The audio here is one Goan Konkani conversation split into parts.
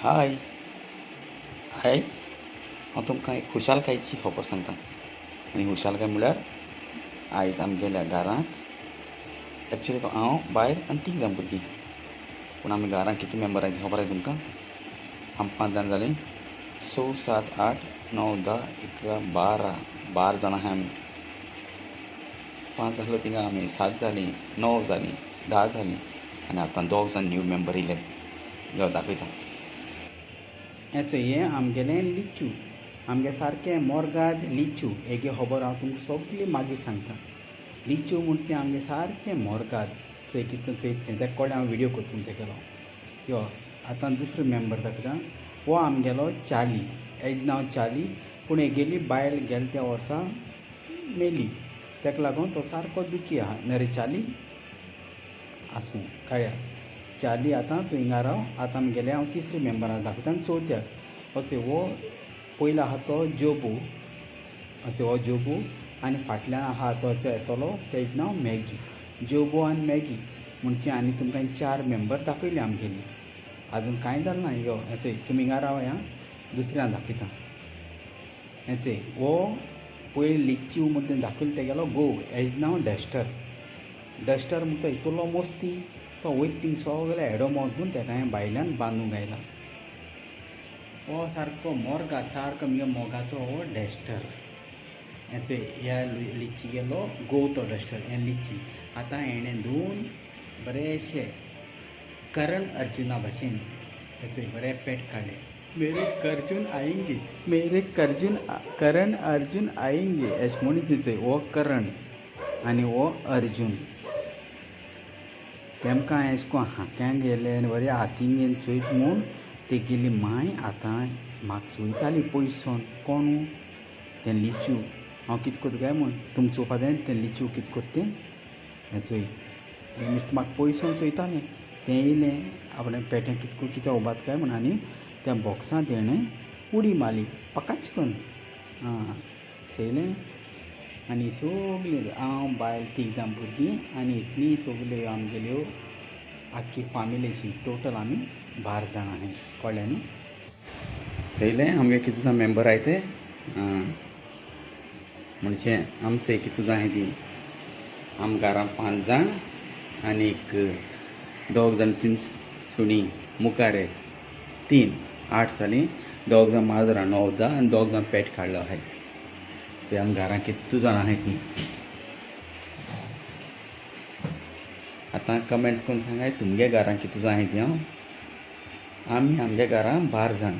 हाय, आयज हांव तुमकां एक खुशालकायेची खबर सांगता. आनी खुशालकाय म्हळ्यार आयज आमगेल्या घरांत एक्चुली हांव, बायल आनी तीग जाण भुरगीं, पूण आमी घरांत कितले मेंबर आहाय ती खबर आसा तुमकां? आमी पांच जाण जालीं. स, सात, आठ, णव, 10, 11, 12, 12 जाणां आहाय आमी. पांच आसलो तिंगा आमी सात जालीं, णव जालीं, 10 जालीं आनी आतां दोग जाण न्यू मेंबर येयले. यो, दाखयता. हें चोय, हें आमगेलें लिचू, आमगे सारकें मोरगाद लिचू. हेगे खबर हांव तुमकां सगळी मागीर सांगता. लिचू म्हण तें आमगे सारकें मोरगाद. चोय कितको चोयत तें, तेका कळ्ळें हांव विडियो करता म्हण तेगेलो. यो, आतां दुसरो मेंबर दाखयता. हो आमगेलो चाली. हेजें नांव चाली, पूण हेगेली बायल गेले त्या वर्सा मेली. तेका लागून तो सारको दुखी आहा. न्हय रे चाली? आसूं, कळ्या चाली, आतां तूं हिंगा राव. आतां आमगेले हांव तिसरे मेंबराक दाखयता आनी चवथ्याक. ओके, हो पयलो आहा तो जोबू. ओके, हो जोबू आनी फाटल्यान आहा तो येतलो, तेजें नांव मॅगी. जोबू आनी मॅगी म्हणजे आनी तुमकां चार मेंबर दाखयले आमगेली. आजून कांय जालें ना. यो, हें चोय, तुमी हिंगा रावया आं, दुसऱ्यान दाखयता. हें चोय, हो पयलीं लिच्चू म्हण तें दाखयलें तेगेलो घोव. हेजें नांव डस्टर. डस्टर म्हणटा तो इतलो मस्ती, तो वयता थिंग सगळे एडोमोस म्हूण तेका हांवें भायल्यान बांदूंक आयला. हो सारको मोरगाद, सारको मुगे मोगाचो हो डस्टर. हें चोय, ह्या लिच्चीगेलो घोव तो डस्टर. हें लिची. आतां हेणें दोन बरेशे करण अर्जुना भाशेन, हें चोय, बरे पेट काडले. मेरे कर्जून आएंगे, मेरे कर्जून, करण अर्जुन आएंगे, अशें म्हणीत. चोय, हो करण आनी हो अर्जुन. तेमकां अशें कोन्न हाक्यांक गेले आनी बरे हातीन घेवन चोयत म्हूण तेगेली मांय आतां म्हाका चोयताली पयस सावन. कोणू तें लिचू हांव कितें करता काय म्हूण. तुमकां चोवपा जाय तें लिचू कितें करता तें. हें चोय, तें नुस्तें म्हाका पयस सावन चोयतालें. तें येयलें, आपणें पेटें कितें कितें उबात काय म्हूण आनी त्या बॉक्सांत तेणें उडी मारली पकाच करून. आं, चोयलें? आनी सगलीं हांव, बायल, तीग जाण भुरगीं आनी इतलीं सगल्यो आमगेल्यो आख्खी फामिली अशी टोटल आमी 12 जाणां आहाय. कळ्ळें न्हू? चोयलें आमगे कितले जाण मेंबर आहाय ते? आं, म्हणजे आमचे कितले जाण आहाय ती. आम घरां पांच जाण आनीक दोग जाण, तीन सुणी, मुखार एक, तीन, आठ जालीं. दोग जाण माजरां, णव, 10 आनी दोग जाण पेट काडलो आहाय. चोय, आम घरां कितू जाणां आहाय ती. आतां कमेंट्स करून सांगाय तुमगे घरां कितू जाण आहाय ती. हांव आमी आमगे घरां 12 जाण.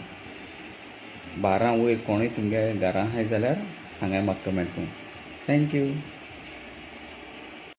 12 वयर कोणूय तुमगे घरां आहाय जाल्यार सांगाय म्हाका कमेंट करून. Thank you.